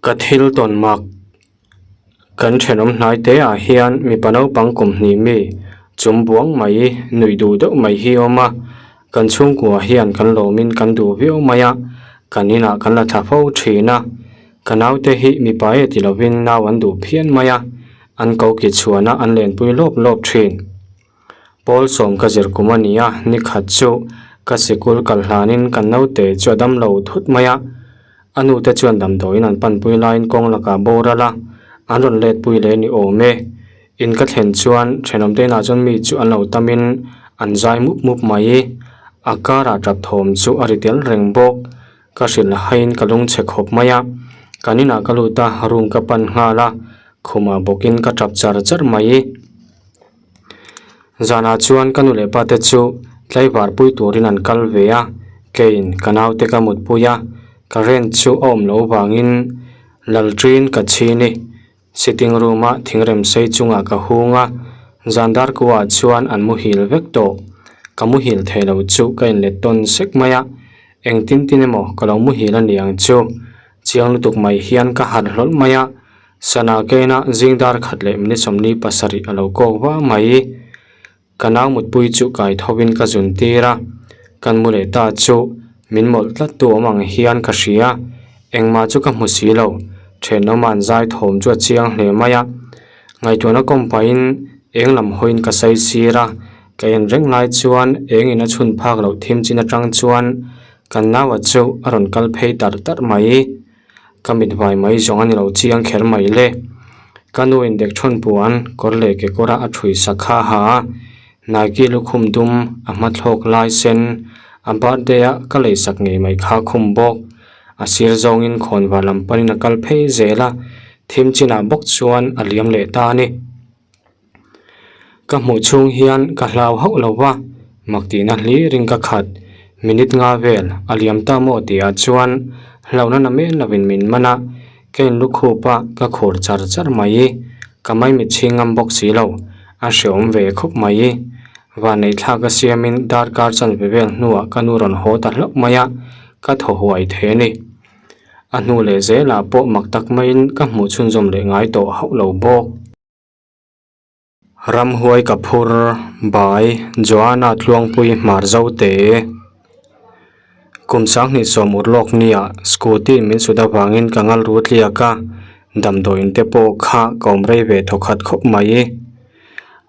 Ka thil tawn mak kan thenawm hnai te ah hian mipa naupang kum hnih mi chum buang mai nuih duh deuh mai hi a awm a kan chhungkua hian kan lawmin kan duh viau mai a kan inah kan la thla fo thin a ka naute hi mipa e ti lovin nau an duh phian mai a an ko ki chhuan a an lenpui lawp lawp thin. Pawl sawm ka zir kum a ni a, ni khat chu ka sikul kal hlanin kan naute chu a dam lo thut mai a, a nute chuan damdawiin an panpui laiin kawng lakah boral a, an rawn letpui leh ni awm e. In ka thlen chuan thenawmte inah chuan mi chu an lo tamin an zai mup mup mai. A karah tap thawm chu a ri tel reng bawk. Ka hrilh haiin ka lungchhe khawp mai a, kan inah ka lut a, room ka pan nghal a, khumah bawkin ka tap char char mai. Zanah chuan ka nu leh pa te chu tlaivar pui turin an kal ve a, keiin ka naute ka mutpui a, current chu a awm loh vangin lalṭin ka chhin i sitting room a thingrem sei chungah ka hung a, zan dar kuah chuan an muhil vek tawh. Ka muhil thei lo chu ka inlet tawn sek mai a, engtin tin emaw ka lo muhil a ni ang chu chiang lutuk mai hian ka harh hlawlh mai a. Sana kena zing dar khat leh minute 47 a lo kawk va mai. Ka nau mutpui chu kai thovin ka zun tir a, kan mu leh ta chu min mawlh tlat tu awm ang hian ka hria. Engmah chu ka hmu si lo, thenawma'n zai thawm chu a chiang hle mai a. Ngaihtuahna kawm pahin eng lam hawiin ka sai sir a, ka en reng lai chuan eng in a chhun phak loh thim chin atang chuan kan naua chu a rawn kal phei tarh tarh mai. Ka mit vai mai zawng a ni lo chiang kher mai le. Ka nu in dekthawn puan kawr leh kekawr a a thui sak kha a ha a, Nike lukhum dum a hma thlawk lai sen a birthday a ka lei sak ngei mai kha khum bawk. A sir zawngin khawnvar lam panin a kal phei zel a, thim chinah bawk chuan a liam leh ta a ni. Ka hmuh chhung hian ka hlau hauh lo va, mak tihna hlirin ka khat. Minute nga vel a liam ta maw tihah chuan hlauhna na men lovin min man a, ka inlukhup a, ka khur char char mai. Ka maimit chhing ngam bawk si lo, a hreawm ve khawp mai. Vanneih thlak a siamin darkar chanve vel hnuah ka nu rawn haw ta hlauh mai a, ka thaw huai thei a ni. A hnu leh zelah pawh mak tak maiin ka hmuh chhunzawm leh ngai tawh hauh lo bawk. Ramhuai ka phur bai Joanna Tluangpui hmar zote. Kum sanghnih sawm ur lawk nia scooty min sut avangin ka ngal ru tliak a, damdawiin te pawh kha ka awm rei ve thawkhat khawp mai.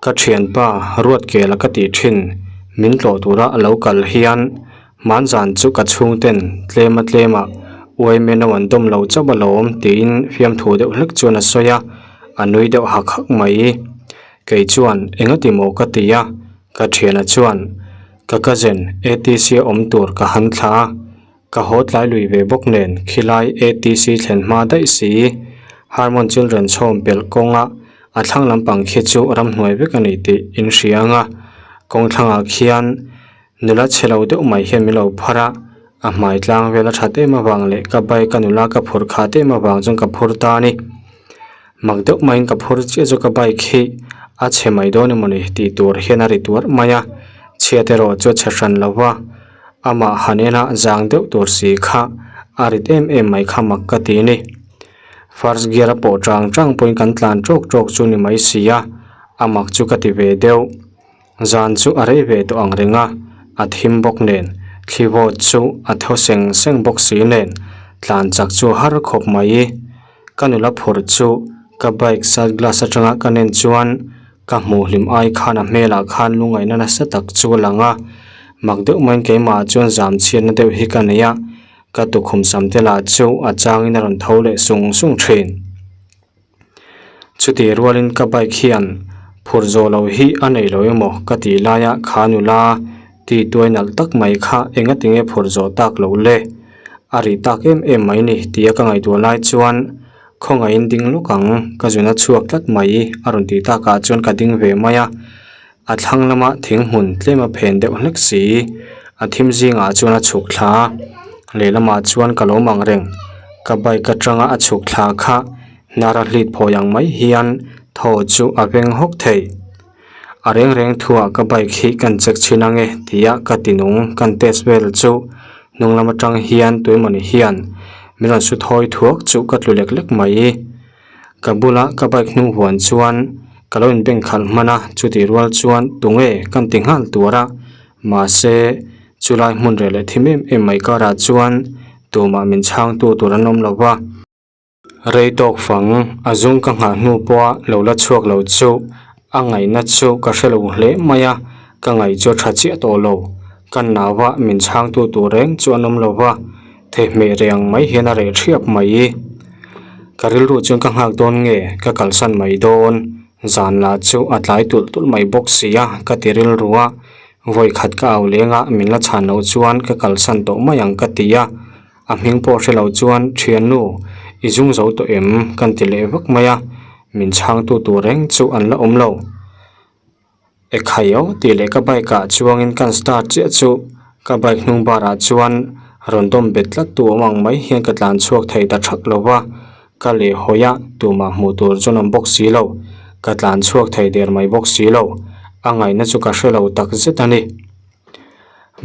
Ka thianpa Ruatkela ka tih thin min tlawh tura a lo kal hian hmanzan chu ka chhungten tlema tlema uaime no an dawm lo chauh alawm tiin fiamthu deuh hlek chuan a sawi a. A nui deuh hak hak mai. Kei chuan engati maw ka ti a, ka thiana chuan ka cousin ATC a awm tur ka han thla a, ka haw tlai lui ve bawk nen khilai ATC thlen hma daih si. Harmon Children's Home pelh kawnga a thlang lampang khi chu ramhnuai vek a ni tih in hria ang a, kawng thlangah khian Nula chhe lo deuh mai hian min lo phar a, a hmai tlang vel a that em avang leh ka bike a nula ka phur khat em avang chuan ka phur ta a ni. Mak deuh maiin ka phur chiah chu ka bike hi a chhe mai dawn emawni tih tur hian a ri tuarh mai a, chhiat erawh chu a chhe hran lo va, amah han ena zang deuh tur si kha a rit em em mai kha mak ka ti a ni. First gear a pawh chang chang pawhin kan tlan tawk tawk chu ni mai si a, a mak chu ka ti ve deuh. Zan chu a rei ve tawh ang reng a, a thim bawk nen, thli vawt chu a thaw seng seng bawk si nen, tlan chak chu a har khawp mai. Ka nula phur chu ka bike side glass atanga ka nen chuan ka hmuh hlim ai khan a hmelah khan lungaihna nasa tak chu a lang a, mak deuh maiin keimah chuan zam chhiatna deuh hi ka nei a, ka tukhum sam te lah chu a changin a rawn tho leh sung sung thin. Chutih rualin ka bike hian phur zawh loh hi a nei lo emaw ka tih laia kha nula ti tuai nalh tak mai kha engati nge phur zawh tak loh le? A ri tak em em mai ni tia ka ngaihtuah lai chuan khawngaihin ding lawk ang ka zuna chhuak tlat mai a rawn tih takah chuan ka ding ve mai a, a thlang lama thing hmun tlem a phen deuh hlek si a thim zingah chuan a chhuk thla a lehlamah chuan ka lo mang reng ka bike atanga a chhuk thla kha hnar a hlit phawi ang mai hian thaw chu a veng hawk thei a reng reng thuah ka bike hi kan check chhin ange tia ka ti nung kan test vel chu hnung lam atang hian tuemawni hian. Min rawn su thawi thuak chu ka tlu lek lek mai. Ka bula ka bike hnung huan chuan ka lo inbeng khalh hman a, chutih rual chuan tunge kan ti nghal tuar a, mahse chulai hmun reh leh thim em em mai karah chuan tumah min chhangtu tur an awm lo va. Rei tawk fang a zung ka nghah hnu pawha lo la chhuak lo chu a ngaihna chu ka hre lo hle mai a, ka ngaih chu a tha chiah tawh lo. Ka nau a min chhangtu tur reng chu an awm lo va, thehmeh reh ang mai hian a reh thiap mai. Ka rilru chuan ka nghak dawn nge ka kalsan mai dawn, zan lah chu a tlai tulh tulh mai bawk si a ka ti rilru a, vawi khat ka au leng a min la chhan loh chuan ka kalsan tawh mai ang ka ti a. A hming pawh hre lo chuan, Thiannu, i zung zo tawh em? kan ti leh vak mai a, min chhangtu tur reng chu an la awm lo. Ekhai aw tih leh ka bike ah chuangin kan start chiah chu ka bike hnung bar ah chuan rawn dawm bet tlat tu awm ang mai hian ka tlan chhuak thei ta thak lo va, ka leh hawi a, tumah hmuh tur chuan awm bawk si lo, ka tlan chhuak thei der mai bawk si lo, a ngaihna chu ka hre lo tak zet a ni.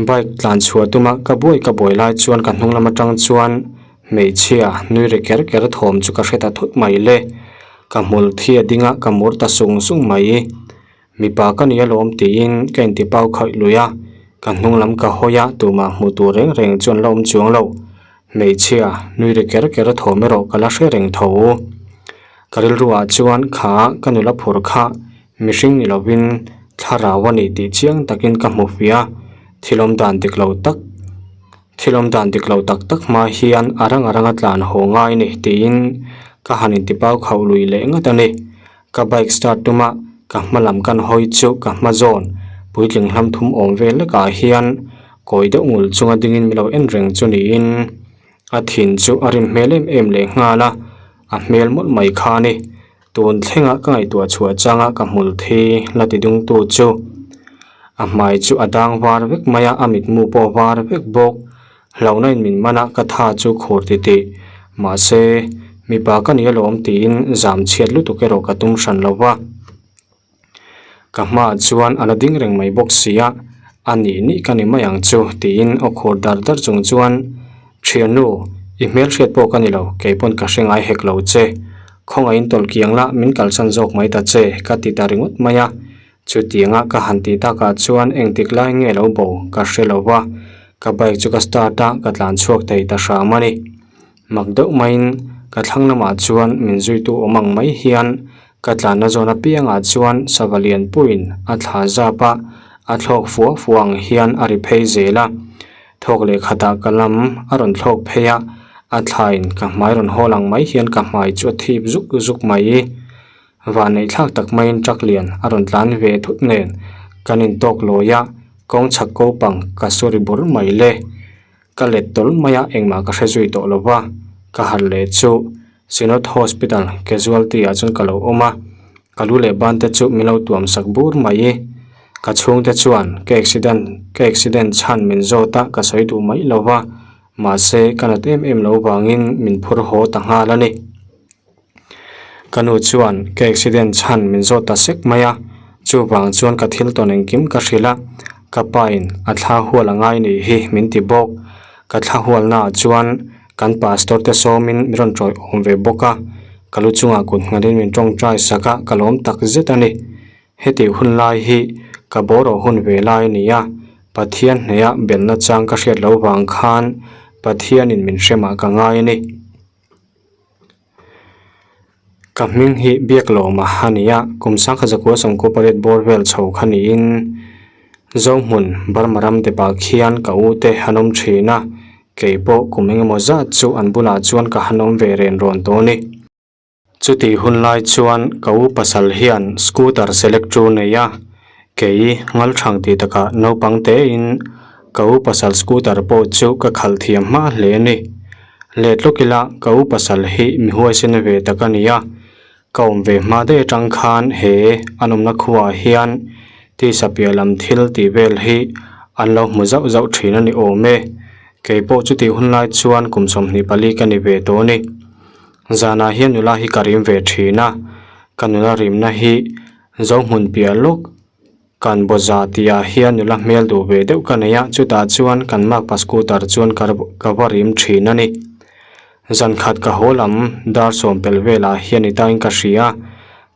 Bike tlan chhuah tuma ka buai ka buai lai chuan ka hnung lam atang chuan hmeichhia nui ri ker ker thawm chu ka hre ta thut mai le. Ka hmul thi a ding a, ka mur ta sung sung mai. Mipa ka ni alawm tiin ka inti pau khaih lui a, ka hnung lam ka hawi a, tumah hmuh tur reng reng chuan la awm chuang lo. Hmeichhia nui ri ker ker thawm erawh ka la hre reng tho. Ka rilruah chuan kha ka nula phur kha Mihring ni lovin thlarau a ni tih chiang takin ka hmu fia, thil awm dan dik lo tak, thil awm dan dik lo tak tak hma hian a rang a ranga tlan haw ngai ni tiin ka han intipau khauh lui leh ngat a ni. Ka bike start tuma ka hma lam kan hawi chu ka hma zawn puitling hlam thum awm vel lekah hian kawi deuh ngul chunga dingin min lo en reng chu niin a thin chu a rim hmel em em leh nghal a, a hmel mawlh mai kha a ni. Tun thlenga ka ngaihtuah chhuah changa ka hmul thi la ti dungtu chu a hmai chu a dang var vek mai a, a mitmu pawh a var vek bawk. Hlauhna in min man a, ka tha chu khur ti tih. Mahse, mipa ka ni alawm tiin zam chhiat lutuk erawh ka tum hran lo va. Ka hmaah chuan a la ding reng mai bawk si a, a nih nih ka ni mai ang chu tiin aw khur dar dar chung chuan, Thiannu, i hmelhriat pawh ka ni lo, kei pawn ka hre ngai hek lo che. Khawngaihin tawlh kiang la, min kalsan zawk mai ta che, ka ti ta ringawt mai a. Chutianga ka han tih takah chuan engtik lai nge lo bo ka hre lo va, ka bike chu ka start a, ka tlan chhuak thei ta hram a ni. Mak deuh maiin ka thlang lamah chuan min zuitu awm ang mai hian Ka tlanna zawn apiangah chuan sava lianpuiin a thla zap a, a thlawk fua fua ang hian a ri phei zel a. Thawk leh khatah ka lam a rawn thlawk phei a, a thlain ka hmai rawn hawl ang mai hian ka hmai chu a thip zuk zuk mai. Vanneih thlak tak maiin truck lian a rawn tlan ve thut nen kan intawk lawi a, kawng chhak ko pang ka su ri bur mai le. Ka let tawlh mai a, engmah ka hre zui tawh lo va, ka harh leh chu Synod Hospital casualty ah chuan ka lo awm a, ka lu leh ban te chu min lo tuam sak bur mai i, ka chhungte chuan ka accident ka accident chhan min zawt a ka sawi duh mai lo va, mahse ka nat em em lo vangin min phur haw ta nghal a ni. Ka nu chuan ka accident chhan min zawt ta sek mai a, chuvang chuan ka thil tawn engkim ka hrilh a, ka pa in a thla hual a ngai nih hi min ti bawk. Ka thla hual naah chuan kan pastor te sawmin min rawn tawih awm ve bawk a, ka lu chungah kut nghalin min tawngtai sak a, ka lawm tak zet a ni. Hetih hun lai hi ka bawrawh hun ve lai a ni a, Pathian hneia belhna chang ka hriat loh vang khan Pathianin min hremah ka ngai a ni. Ka hming hi Biaklawma a ni a, kum sangkhat zakua sawmkua pariat bawr vel chho kha niin Zohmun Burma ram depah khian ka u te han awm thin a, kei pawh kum engemaw zat chu an bulah chuan ka han awm ve ren rawn tawh a ni. Chutih hun lai chuan ka u pasal hian scooter select chu nei a, kei ngalthang tih takah naupang tein ka u pasal scooter pawh chu ka khalh thiam hma hle a ni. Let lawk ila ka u pasal hi mi huaisen ve tak a ni a, ka awm ve hma daih atang khan he an awmna khuaah hian tisa piah lam thil tih vel hi an lo hmu zauh zauh thin a ni awm e. Kei pawh chutih hun lai chuan kum 24 ka ni ve tawh a ni. Zanah hian nula hi ka rim ve thin a, ka nula rimna hi Zohmun piah lawk kan bawza tih ah hian nula hmel duh ve deuh ka nei a, chutah chuan kan makpa scooter chuan ka ka va rim thin a ni. Zan khat ka haw lam dar sawm pelh velah hian i tain ka hria,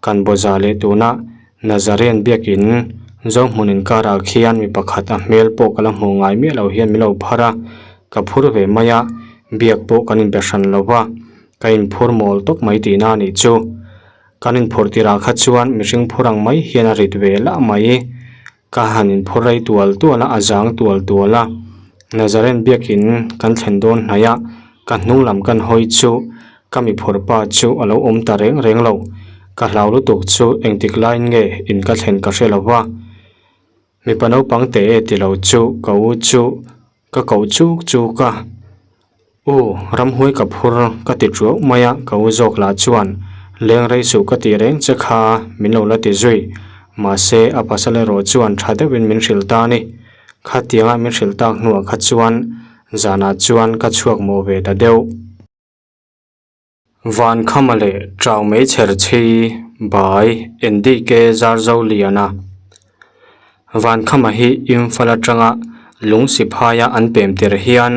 kan bawza leh tuna Nazarene biakin Zohmun inkarah khian mi pakhat a hmel pawh ka la hmuh ngai miah lo hian min lo phar a, ka phur ve mai a, biak pawh kan inbe hran lo va, ka inphur mawl tawp mai tihna a nih chu. Kan inphurh tirah kha chuan mihring phur ang mai hian a rit ve lah mai. Ka han inphur rei tual tual a, a zang tual tual a. Nazareth biakin kan thlen dawn hnaih a, ka hnung lam kan hawi chu ka mi phur pa chu a lo awm ta reng reng lo. Ka hlau lutuk chu engtik laiin nge in ka thlen ka hre lo va. Mipa naupang teh e ti lo chu ka u chu Ka koh chuk chuk a, U, ramhuai ka phur ka ti ṭuau mai a, ka u zawk lah chuan leng rei suh ka tih reng che kha min lo la ti zui. Mahse, a pasal erawh chuan ṭha deuhin min hrilh ta a ni. Khatianga min hrilh tak hnuah kha chuan zanah chuan ka chhuak mawh ve ta deuh. Van Khama leh Chau Meichher Chhi Bai NDK Zarzo Liana Van Khama hi Imphal atanga lung siphaia an pem tir hian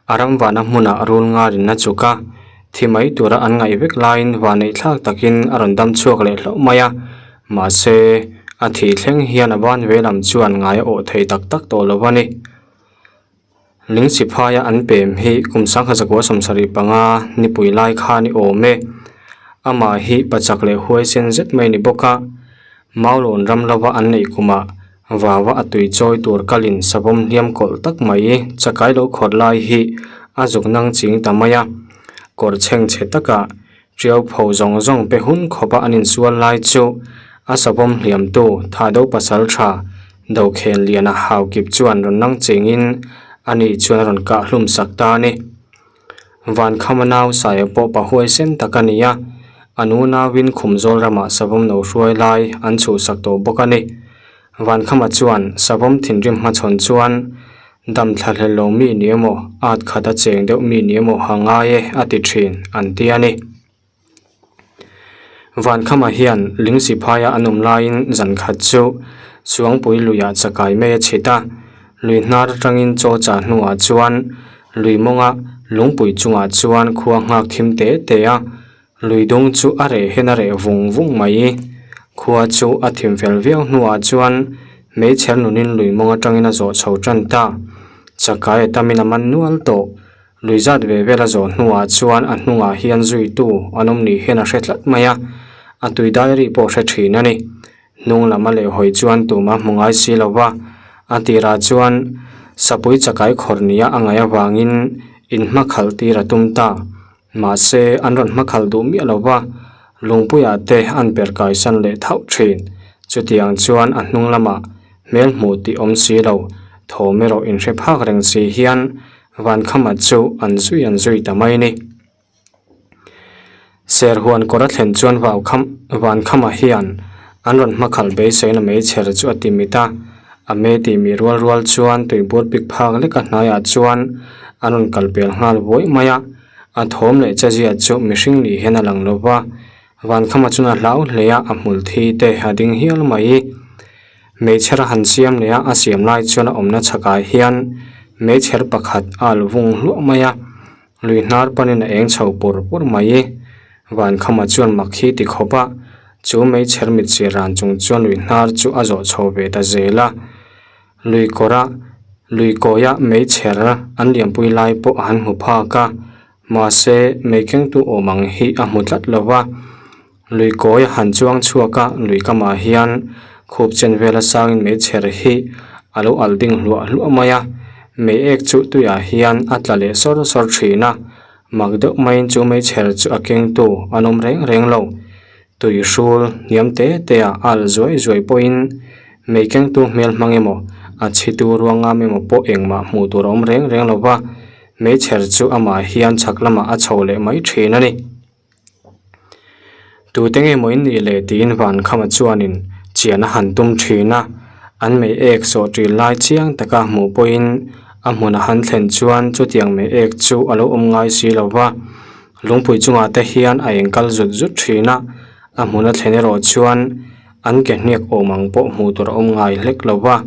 a ram vana hmunah rul ngarin a chuk a, thi mai tura an ngaih vek laiin vanneih thlak takin a rawn dam chhuak leh hlauh mai a, mahse a thih thleng hian a ban ve lam chuan ngai a awh thei tak tak tawh lo a ni. Lingchhiphaia an pem hi kum sangha zakua 75 nipui lai khan i awm e. Amah hi pachak leh huaisen zet mai ni bawk a, Maulawn ram lova an neih kumah vava a tui chawi tur kalin savawm hliam kawlh tak mai chakai lo khawrh lai hi a zuk nang ching ta mai a. Kawr chhengchhe takah Ṭiau pho zawng zawng pe hun khawpa an insual lai chu a savawm hliamtu Thado pasalṭha Dokhel Liana Haukip chuan rawn lang chengin ani chuan a rawn kah hlum sak ta a ni. Vankhama nau Saia pawh pa huaisen tak a ni a, an unauin Khumzawl ramah savawm lo hruai lai an chhuhsak tawh bawk a ni. Vankhama chuan savawm thinrim hmachhawn chuan Dam thla hlel lo mi ni emaw, at khat a cheng deuh mi ni emaw ha ngai e a ti thin an ti a ni. Vankhama hian Lingsi phaia an awm laiin zan khat chu Suangpui luiah chakai mai a chhit a, lui hnar atangin chaw chah hnuah chuan lui mawnga lungpui chungah chuan khua nghak thim te te a, Lui dung chu a reh hian a reh vung vung mai. Khua chu a thim fel viau hnuah chuan hmeichher nunin lui mawng atangin a zawh chho tan ta. Chakai a tamin a man nual tawh. Lui zat ve vel a zawh hnuah chuan a hnungah hian zuitu an awm ni hian a hre tlat mai a, a tui diary pawh hre thin a ni. Hnung lam a lehhawi chuan tumah hmu ngai si lo va, a tirah chuan sapui chakai khawrh nia a ngaih avangin inhmakhalh tir a tum ta. Mahse, an rawn hmakhalh duh miah lo va, lungpuiah te an per kaisan leh thauh thin. Chutiang chuan a hnung lamah hmel hmuh tih awm si lo, thawm erawh inhre phak reng si hian Vankhama chu an zui an zui ta mai ni. Serhuan kawr a thlen chuan Vaukham Vankhama hian an rawn hmakhalh beiseina meichher chu a ti mit a, a mei tih mi rual rual chuan tuibur pik phak leka hnaiah chuan an rawn kal pel nghal buai mai a. A thawm leh chezia chu mihring nih hian a lang lo va, Vankhama chuan a hlau hle a, a hmul thi te a ding hial mai. Meichher a han siam leh a, a siam lai chuan a awmna chhakah hian meichher pakhat a al vung hluah mai a, lui hnar panin a eng chho pur pur mai. Vankhama chuan mak hi ti khawp a, chu meichher mit sir ran chung chuan lui hnar chu a zawh chho ve ta zel a. Lui kawra lui kawia meichher an lianpui lai pawh a han hmu phak a, mahse mei kengtu awm ang hi a hmu tlat lo va. Lui kawi a han chuang chhuak a, lui kamah hian khup chen vela sangin meichher hi a lo alh ding hluah hluah mai a, mei ek chu tuiah hian a tla leh sawr sawr thin a, mak deuh maiin chu meichher chu a kengtu an awm reng reng lo. Tui hrul hniam te te ah a alh zuai zuai pawhin mei kengtu hmel hmang emaw a chhitu ruangam emaw pawh engmah hmuh tur a awm reng reng lo va, meichher chu amah hian chhak lamah a chho leh mai thin a ni. Tute nge maw in nih le tiin Vankhama chuanin chian a han tum thin a, an mei ek sawh ṭil lai chiang taka hmuh pawhin a hmun a han thlen chuan chutiang mei ek chu a lo awm ngai si lo va. Lungpui chungah te hian a eng kal zut zut thin a, a hmun a thlen erawh chuan an ke hniak awm ang pawh hmuh tur a awm ngai hlek lo va,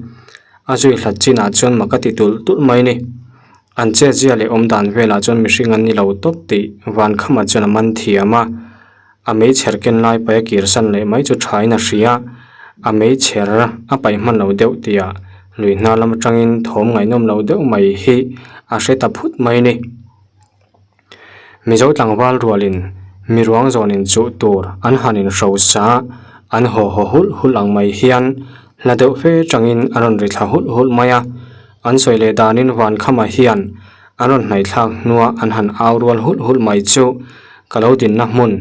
a zui hlat chinah chuan mak a ti tulh tulh mai a ni. An chetzia leh awm dan velah chuan mihring an ni lo tawp tih Vankhama chuan a man thiam a. A meichher ken lai paih a kirsan leh mai chu thain a hria. A meichher a paih hman lo deuh tihah lui hna lam atangin thawm ngaihnawm lo deuh mai hi a hre ta phut mai a ni. Mizo tlangval rualin miruang zawn inchuh tur an han inhrosa an haw haw hulh hulh ang mai hian hla deuh fe tangin a rawn ri thla hulh hulh mai a. An sawi leh danin Vankhama hian an rawn hnaithlak hnua an han au rual hulh hulh mai chu ka lo dinna hmun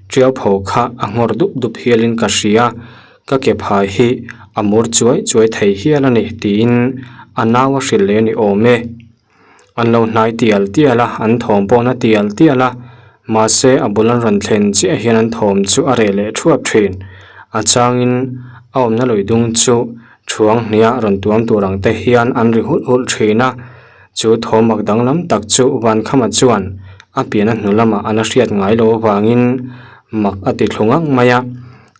tiau pho kha a nghawr dup dup hialin ka hria, ka ke phai hi a mur chuai chuai thei hial a ni tiin a nau a hrilh leh a ni awm e. An lo hnai tial tial a, an thawm pawh na tial tial a, mahse a bul an rawn thlen chiah hian an thawm chu a reh leh thuap thin. A changin a awmna lui dung chu thuang hniah rawn tuam tur ang te hian an ri hulh hulh thin a, chu thawm mak danglam tak chu Vankhama chuan a pian a hnu lamah a la hriat ngai lo avangin mak a ti thlu ngang mai a.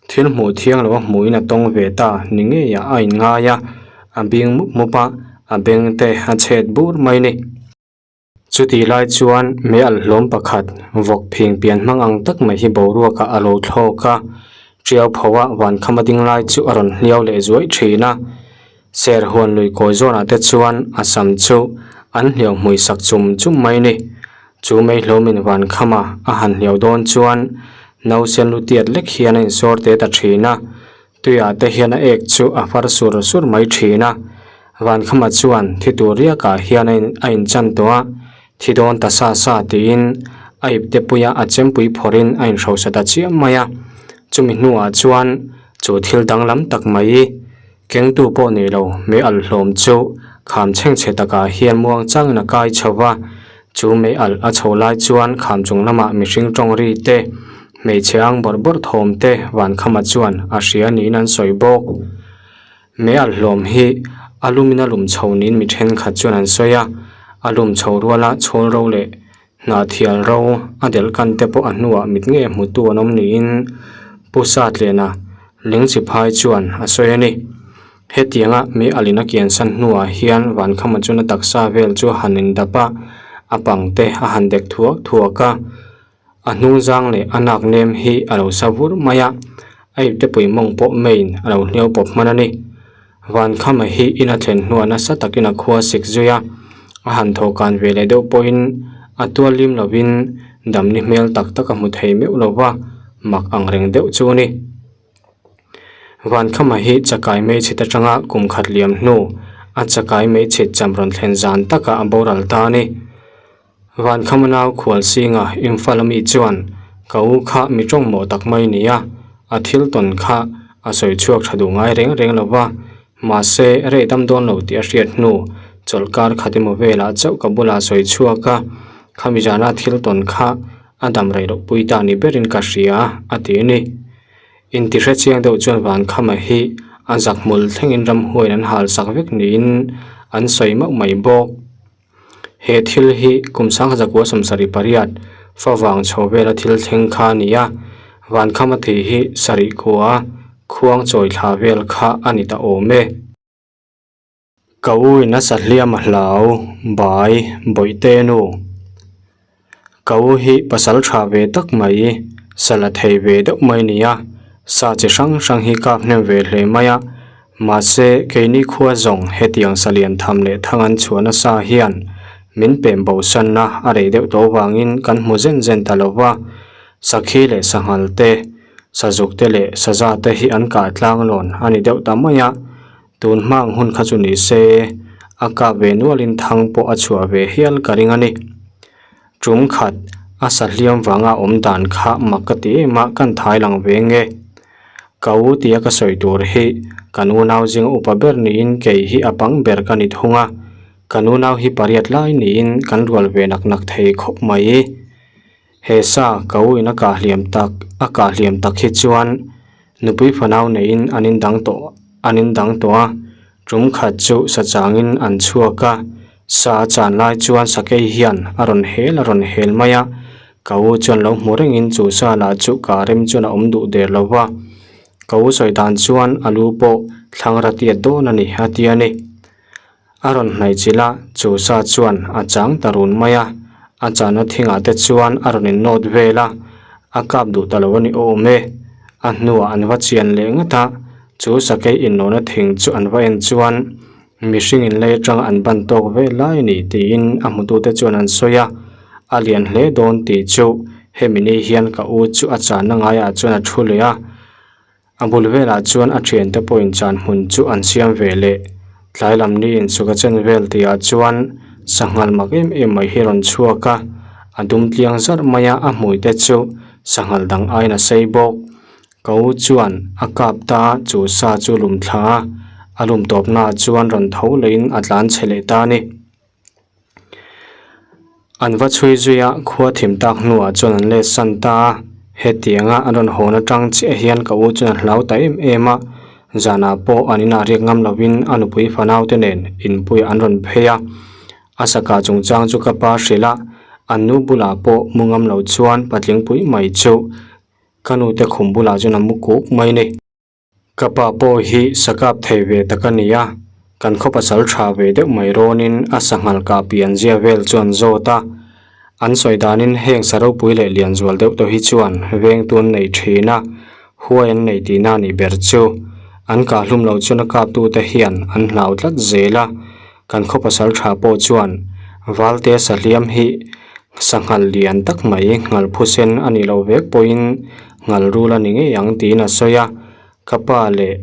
Thil hmuh thiang lo a hmuhin a tawng ve ta ni ngeiah a inngai a, a bing mup mup a, a beng te a chhet bur mai ni. Chutih lai chuan mei alh hlawm pakhat vawk phing pian hmang ang tak mai hi boruakah a lo thlawk a, tiau pho a vankham a ding lai chu a rawn hliau leh zuaih thin a. Ser huan lui kawi zawnah te chuan a sam chu an hliau hmui sak chum chum mai ni. Chu mei hlawmin vankhama a han hliau dawn chuan nausen lu tiat lek hian a insawr te ta thin a, tuiah te hian a ek chu a far sur sur mai thin a. Vankhama chuan thi tur riakah hian a inchan tawh a, thi dawn ta sa sa tiin a ipte puia a chempui phawrhin a inhrosa ta chiam mai a. Chumi hnuah chuan chu thil danglam tak mai Kengtu pawh nei lo, mei alh hlawm chu kham chhengchhe takah hian muang changin a kai chho va, chu mei alh a chho lai chuan kham chung lamah mihring tawng ri te, hmeichhe ang bawrh bawrh thawm te Vankhama chuan a hria niin an sawi bawk. Mei alh hlawm hi a lumin a lum chho niin mi thenkhat chuan an sawi a, a lum chho ruala chhawl ro leh Hnahthial ro a delh kan te pawh a hnuah mit ngei hmutu an awm niin Pu Satlena Lengchiphai chuan a sawi a ni. Hetianga mi alin a kiansan hnuah hian Vankhama chuan a taksa vel chu a han indap a, a pang te a han dek thuak thuak a. A hnungzang leh a nak nem hi a lo sa vur mai a, a iptepui mawng pawh meiin a lo hliau pawp hman a ni. Vankhama hi in a thlen hnuah nasa takin a khua sik zui a, a han thaw kan ve leh deuh pawhin a tual lim lovin damni hmel tak tak a hmu thei meuh lo va, mak ang reng deuh chu a ni. Vankhama hi chakai meichhit atanga kum khat liam hnu a chakai meichhit cham rawn thlen zan takah a boral ta a ni. Vankhama nau Khualsinga Imphal ami chuan ka u kha mi tawng mawh tak mai ni a, a thil tawn kha a sawi chhuak tha duh ngai reng reng lo va, mahse rei dam dawn lo tih a hriat hnu chawlhkar khat emaw velah chauh ka bulah a sawi chhuak a, khami zana thil tawn kha a dam rei loh pui ta ni berin ka hria a ti a ni. Intihre chiang deuh chuan Vankhama hi a zak hmul thlengin ramhuaiin an hal sak vek niin an sawi mauh mai bawk. He thil hi kum sangha zakua sawmsarih pariat favang chho vela thil thleng kha a ni a, Vankhama thei hi sarih kua khuang chawi thla vel kha a ni ta awm e. Ka u in a sa hliam a hlau, bai, bawihte nu. Ka u hi pasal tha ve tak mai, sa la thei ve deuh mai a ni a, sa chi hrang hrang hi kap hnem ve hle mai a, mahse keini khua zawng hetiang sa lian tham leh thang an chhuah nasa hian min pem bo sanna a rei deuh tawh vangin kan hmu zen zen ta lo va, sakhi leh sanghal te, sazuk te leh saza te hi an kah tlang lawn a ni deuh ta mai a. Tun hma ang hun kha chu ni se, a kap ve nualin thang pawh a chhuah ve hial ka ring a ni. Tum khat a sa hliam vanga awm dan kha mak ka ti em a, kan thai lang ve nge. Ka u tia ka sawi tur hi kan unau zinga upa ber niin kei hi a pang ber ka ni thung a, kan unau hi pariat lai niin kan rual ve nak nak thei khawp mai. He sa ka u in a kah hliam tak a kah hliam tak hi chuan Nupui fanau neiin an indang tawh an indang tawh a, tum khat chu sa changin an chhuak a, sa a chan lai chuan sakei hian a rawn hel a rawn hel mai a, ka u chuan lo hmu rengin chu sa lah chu ka rem chuan a awm duh der lo va, ka u sawi dan chuan a lu pawh thlang ra tiat dawn a ni a ti a ni. A rawn hnaih chilh a, chu sa chuan a chang ta run mai a, a chahna thingah te chuan a rawn innawt vel a, a kap duh ta lo a ni awm e. A hnuah an va chian leh ngat a, chu sakei innawhna thing chu an va en chuan mihring in lei atanga an ban tawk vel lai a ni tiin a hmutute chuan an sawi a, a lian hle dawn tih chu hemi ni hian ka u chu a chahna ngaiah chuan a thu leh a. A bul velah chuan a thiante pawhin chan hmun chu an siam ve leh. Tlai lam ni insuk a chen vel tihah chuan sanghal mak em em mai hi rawn chhuak a, a dum tliang zarh mai a, a hmui te chu sanghal dang aiin a sei bawk. Ka u chuan a kap ta a, chu sa chu lum thla a, a lum tawpnaah chuan rawn tho leiin a tlan chhe leh ta a ni. An va chhui zui a, khua thim tak hnuah chuan an let san ta a, hetianga an rawn hawn atang chiah hian ka u chuan a hlau ta em em a, zanah pawh an inah riak ngam lovin a nupui fanaute nen inpuiah an rawn phei a, a saka chungchang chu ka pa hrilh a, an nu bulah pawh mu ngam lo chuan patling pui mai chu ka nute khum bulah chuan a mu kuk mai a ni. Ka pa pawh hi sakap thei ve tak a ni a, kan khaw pasal tha ve deuh mai rawnin a sanghal kah pian zia vel chu an zawt a. An sawi danin heng sa ropui leh lian zual deuh tawh hi chuan vengtu an nei thin a, huai an nei tihna a nih ber chu. An kah hlum loh chuan a kaptute hian an hlau tlat zel a, kan khaw pasal tha pawh chuan Valte sahliam hi sanghal lian tak mai nghal phusen a nih loh vek pawhin nghal rul a ni ngei ang tiin a sawi a, ka pa leh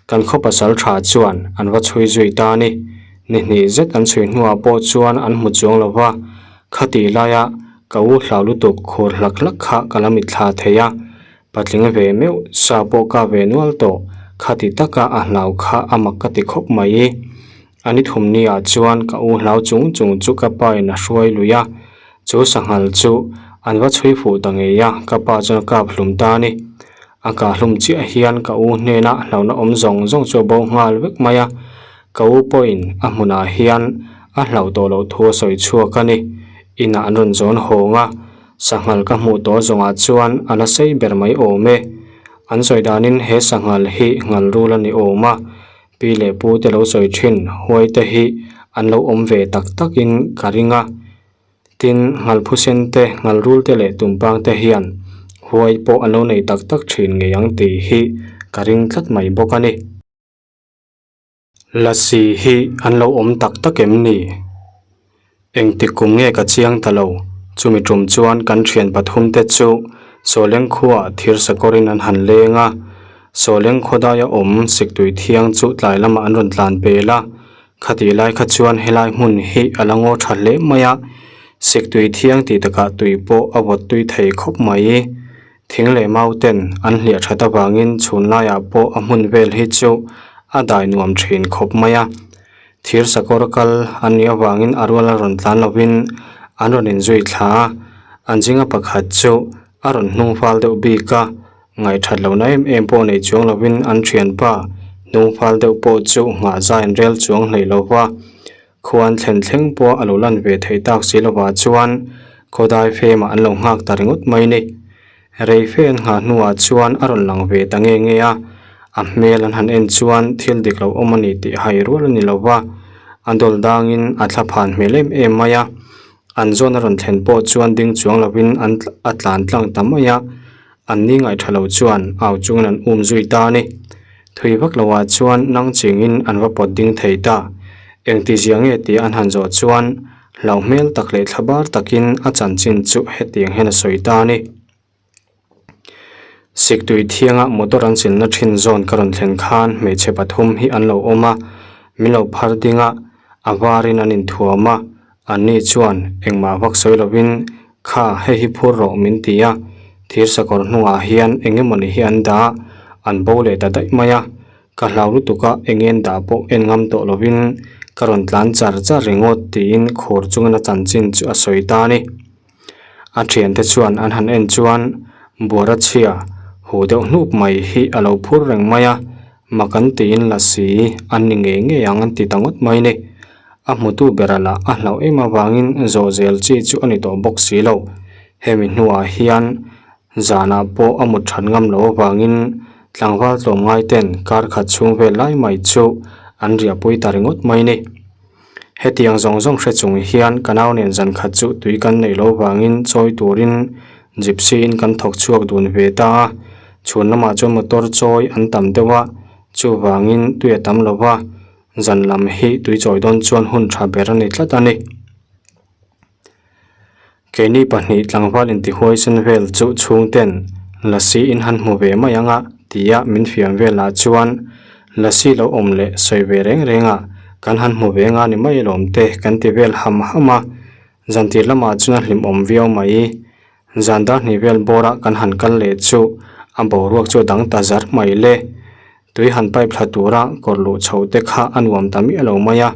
kan khaw pasal tha chuan an va chhui zui ta a ni. Ni hnih zet an chhui hnuah pawh chuan an hmu chuang lo va, khatih laia ka u hlau lutuk khur hlak hlak kha ka la mitthla thei a, Patling ve meuh sa pawh ka ve nual tawh, khati taka a hlau kha a mak ka ti khawp mai. A ni thum ni ah chuan ka u hlau chung chung chu ka pa in a hruai lui a, chu sanghal chu an va chhui fuh ta ngei a, ka pa chuan a kap hlum ta a ni. A kah hlum chiah hian ka u hnena hlauhna awm zawng zawng chu a bo nghal vek mai a, ka u pawhin a hmunah hian a hlauh tawh loh thu a sawi chhuak a ni. Inah an rawn zawn hawng a. Sanghal ka hmuh tawh zawngah chuan a la sei ber mai awm e. An sawi danin he sanghal hi nghal rul a ni awm a, pi leh pu te lo sawi thin huai te hi an lo awm ve tak takin ka ring a. Tin, nghal phusen te, nghal rul te leh tumpang te hian huai pawh an lo nei tak tak thin ngei ang tih hi ka ring tlat mai bawk a ni. Lasi hi an lo awm tak tak em ni? Engtik kum nge ka chiang ta lo, chumi tum chuan kan thian pathum te chu Sawleng khuaah thir sakawrin an han leng a, Sawleng khawdaia awm siktui thiang chu tlai lamah an rawn tlan pel a, khatih lai kha chuan helai hmun hi a la ngaw tha hle mai a, siktui thiang tih takah tui pawh a vawt tui thei khawp mai. Thing leh mau ten an hliah that avangin chhun laiah pawh a hmun vel hi chu a dai nuam thin khawp mai a. Thir sakawr kal an nih avangin a ruala rawn tlan lovin an rawn inzui thla a, an zinga pakhat chu a rawn hnung fal deuh bik a, ngaihthat lohna em em pawh nei chuang lovin an thianpa hnung fal deuh pawh chu nghah zai an rel chuang hleih lova. Khuan thlen thleng pawh a lo lan ve theih tak si lovah chuan khawdai femah an lo nghak ta ringawt mai ni. Rei fe an nghah hnuah chuan a rawn lang ve ta nge nge a, a hmel an han en chuan thil dik lo awm a ni tih hai rual a ni lo va, a dawl dangin a thla phan hmel em em mai a. An zawn a rawn thlen pawh chuan ding chuang lovin an a tlan tlang ta mai a. An ni ngaih tha lo chuan au chungin an um zui ta a ni. Thui vak loah chuan nang chingin an va pawt ding thei ta. Engti zia nge tih an han zawh chuan hlauh hmel tak leh thla bar takin a chanchin chu hetiang hian a sawi ta a ni. Siktui thianga motor an chilna thin zawn ka rawn thlen khan hmeichhe pathum hi an lo awm a, min lo phar ding a, a varin an inthuam a, Anni chuan engmah vak sawi lovin, Kha, hei hi phur rawh min ti a, thir sakawr hnungah hian eng emawni hi an dah a, an bo leh ta daih mai a. Ka hlau lutuk a, eng en dah pawh en ngam tawh lovin ka rawn tlan char char ringawt tiin khur chungin a chanchin chu a sawi ta a ni. A thiante chuan an han en chuan buara chhia huh deuh hnup mai hi a lo phur reng mai a, mak an tiin la si an ni ngei ngei ang an ti ta ngawt mai a ni. A hmutu bera lah a hlauh em avangin zawh zel chi chu a ni tawh bawk si lo. Hemi hnuah hian zanah pawh a mut that ngam loh avangin tlangval tlawmngai ten kar khat chhung vel lai mai chu an riahpui ta ringawt mai a ni. Hetiang zawng zawng hre chung hian ka nau nen zan khat chu tui kan neih loh vangin chawi turin gypsy in kan thawk chhuak dun ve ta a, chhun lamah chuan motor chawi an tam deuh a, chuvangin tui a tam lo va, zan lam hi tui chawi dawn chuan hun tha ber a ni tlat a ni. Keini pahnih tlangval intihuaisen vel chu chhungten Lasi in han hmu ve mai ang a tia min fiam velah chuan Lasi lo awm leh sawi ve reng reng a kan han hmu ve nga ni mai alawm te kan ti vel ham ham a, zantir lamah chuan a hlimawm viau mai. Zan dar hnih vel bawra kan han kal leh chu a boruak chu a dang ta zar mai le. Tui han pipe thla tura kawr luh chho te kha a nuam ta miah lo mai a,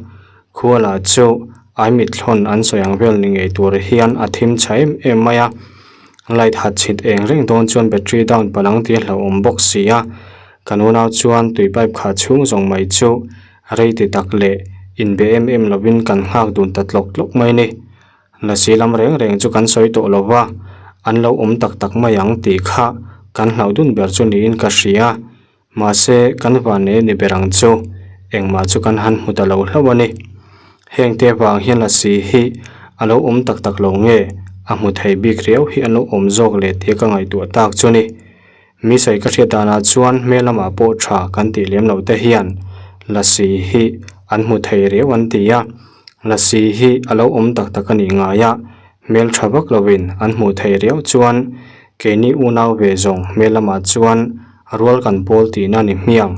khua lah chu ai mithlawn an sawi ang vel ni ngei tur hian a thim chha em em mai a, light hat chhit eng reng dawn chuan battery down palh ang tih a hlauhawm bawk si a, kan unau chuan tui pipe khah chhung zawng mai chu rei ti tak leh inbe em em lovin kan nghak dun ta tlawk tlawk mai a ni. Lasi lam reng reng chu kan sawi tawh lo va, an lo awm tak tak mai ang tih kha kan hlauh dun ber chu niin ka hria. Mahse, kan vannei a ni ber ang chu, engmah chu kan han hmu ta lo hlauh a ni. Hengte vang hian lasi hi a lo awm tak tak lo nge, a hmu thei bik riau hi an lo awm zawk leh tih ka ngaihtuah tak chu ni. Mi sawi ka hriat danah chuan hmel lamah pawh tha kan tih lem loh te hian lasi hi an hmu thei riau an ti a, lasi hi a lo awm tak tak a nih ngai a, hmel tha vak lovin an hmuh thei riau chuan keini unau ve zawng hmel lamah chuan rual kan pawl tihna ni hmiang.